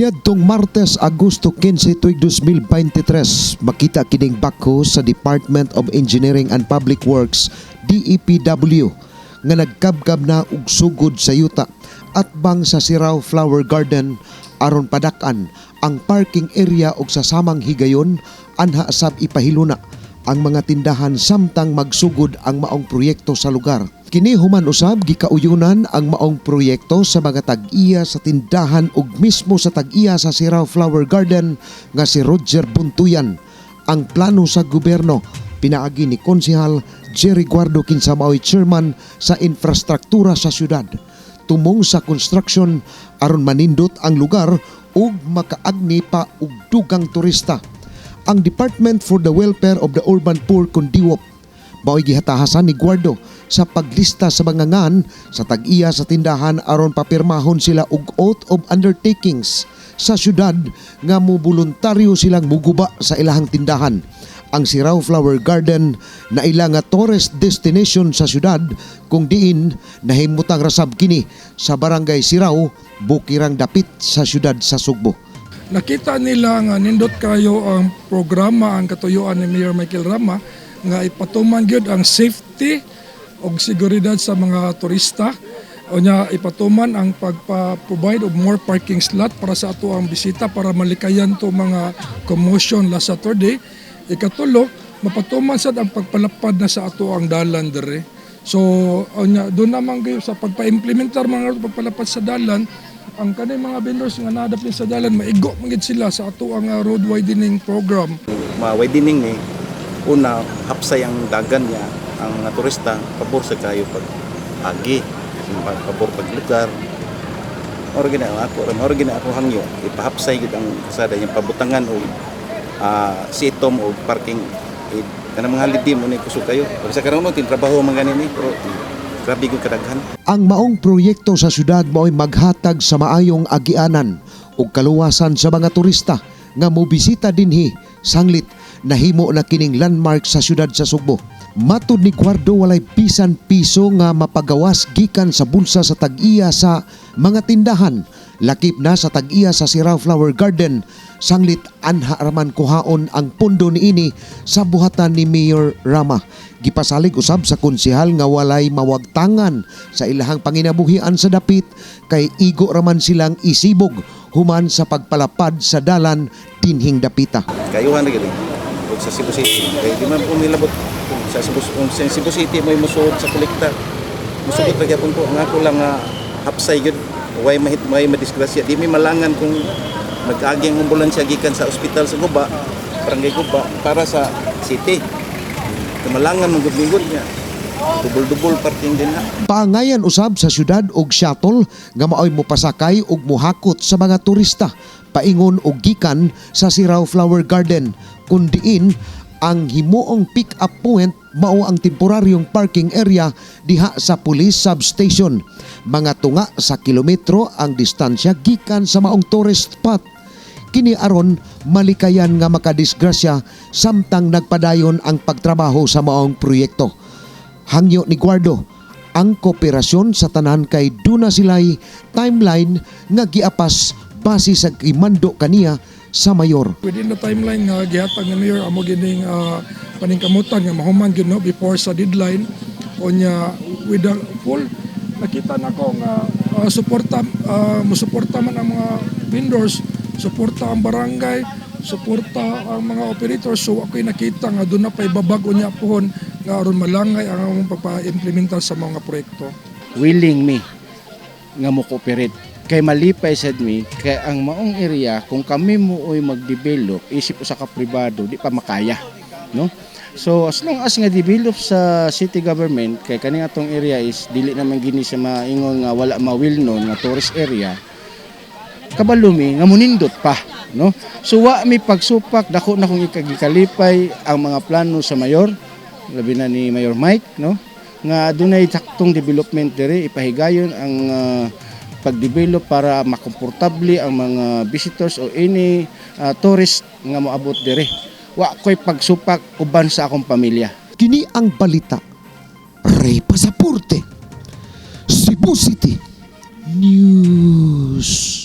Niadtong Martes, Agosto 15, tuig 2023, makita kining backhoe sa Department of Engineering and Public Works, DEPW, nga nagkabkab na og sugod sa yuta atbang sa Sirao Flower Garden aron padak-an ang parking area og sa samang higayon anha sab ipahiluna ang mga tindahan samtang magsugod ang maong proyekto sa lugar. Kini human usab gikauyunan ang maong proyekto sa mga tag-iya sa tindahan ug mismo sa tag-iya sa Sirao Flower Garden nga si Roger Buntuyan. Ang plano sa gobyerno pinaagi ni Konsehal Jerry Guardo, kinsa maoy chairman sa infrastruktura sa syudad, tumong sa construction aron manindot ang lugar ug makaagni pa og dugang turista. Ang Department for the Welfare of the Urban Poor kon DWOP mao'y gihatahasan ni Guardo sa paglista sa mga ngan sa tag-iya sa tindahan aron papirmahon sila og oath of undertakings sa syudad nga moboluntaryo silang muguba sa ilahang tindahan. Ang Sirao Flower Garden na ila nga tourist destination sa syudad kung diin nahimutang rasab kini sa Barangay Sirao, bukirang dapit sa syudad sa Sugbo. Nakita nila nga nindot kayo ang programa, ang katuyuan ni Mayor Michael Rama nga ipatuman gyud ang safety og seguridad sa mga turista. Unya ipatuman ang pagpa-provide of more parking slot para sa ato ang bisita para malikayan to mga commotion last Saturday. Ikatulo, mapatuman sad ang pagpalapad na sa ato ang dalan dere. So unya doon naman kayo sa pagpa-implementar mga pagpalapad sa dalan, ang kanay mga vendors nga nadapin sa dalan, maigo man gid sila sa ato ang road widening program. Ma-widening ni, una, hapsay ang dagan niya, ang mga turista pabor sa kayo pag agi, pabor pag lugar. Mao gina ako, mao gina ako hangyo, ipahapsay gid ang kasada niya, pabutangan og sitom og parking eh, kanang mga holiday mo ni kusog kayo. Pero sa karon tinrabaho man gani ni, pero grabe gyud kadaghan. Ang maong proyekto sa syudad mao'y maghatag sa maayong agianan ug kaluwasan sa mga turista nga mobisita dinhi sanglit nahimo na kining landmark sa syudad sa Sugbo. Matud ni Guardo, walay bisan piso nga mapagawas gikan sa bulsa sa tag-iya sa mga tindahan, lakip na sa tag-iya sa Sirao Flower Garden, sanglit anha raman kuhaon ang pondo niini sa buhatan ni Mayor Rama. Gipasalig usab sa konsehal nga walay mawagtangan sa ilahang panginabuhian sa dapit kay igo raman silang isibog human sa pagpalapad sa dalan dinhing dapita. Kayuhan na gid ug sa Cebu City kay di man po nilabot kung sa Cebu, kung sa Cebu City may musuod sa kolekta, musugot ra gyapon ko. Ang ako lang nga hapsay gyud, way mahit, way madisgrasya, di mi malangan kung nag-agi ang ambulansya gikan sa ospital sa Guba, Barangay Guba, para sa city. Malangan man gud mingod niya, dubol-dubol parking din ha. Paangayan usab sa syudad og shuttle nga maoy mopasakay ug mohakot sa mga turista paingon og gikan sa Sirao Flower Garden, kun diin ang himuong pick-up point mao ang temporaryong parking area diha sa police substation. Mga tunga sa kilometro ang distansya gikan sa maong tourist spot. Kini aron malikayan nga makadisgrasya samtang nagpadayon ang pagtrabaho sa maong proyekto. Hangyo ni Guardo ang kooperasyon sa tanan kay duna sila'y timeline nga giapas base sa gimando kaniya sa mayor. Within the timeline nga gihatag ni Mayor, amo gining paningkamutan nga mahuman gyud, no, before sa deadline. Unya with the full, nakita nako nga suporta, musuporta man ang mga vendors, suporta ang barangay, suporta ang mga operators. So ako'y nakita nga doon na pa'y babag unya pohon nga aron malangay ang among pagpa-implementar sa mga proyekto. Willing mi nga mo cooperate kay malipay sad mi kay ang maong area, kung kami mo oy mag-develop isip usa ka pribado, di pa makaya, no? So as long as nga develop sa city government, kay kani atong area is dili naman gini sa maingon nga wala ma well known nga tourist area, kabalo mi nga munindot pa, no? So wa mi pagsupak. Dako na kong ikagikalipay ang mga plano sa mayor, labi na ni Mayor Mike, no, nga dunay saktong development diri, ipahigayon ang pagdevelop para makomportable ang mga visitors o any tourist nga moabot diri. Wa ko'y pagsupak uban sa akong pamilya. Kini ang balita. Ray Pasaporte. Cebu City News.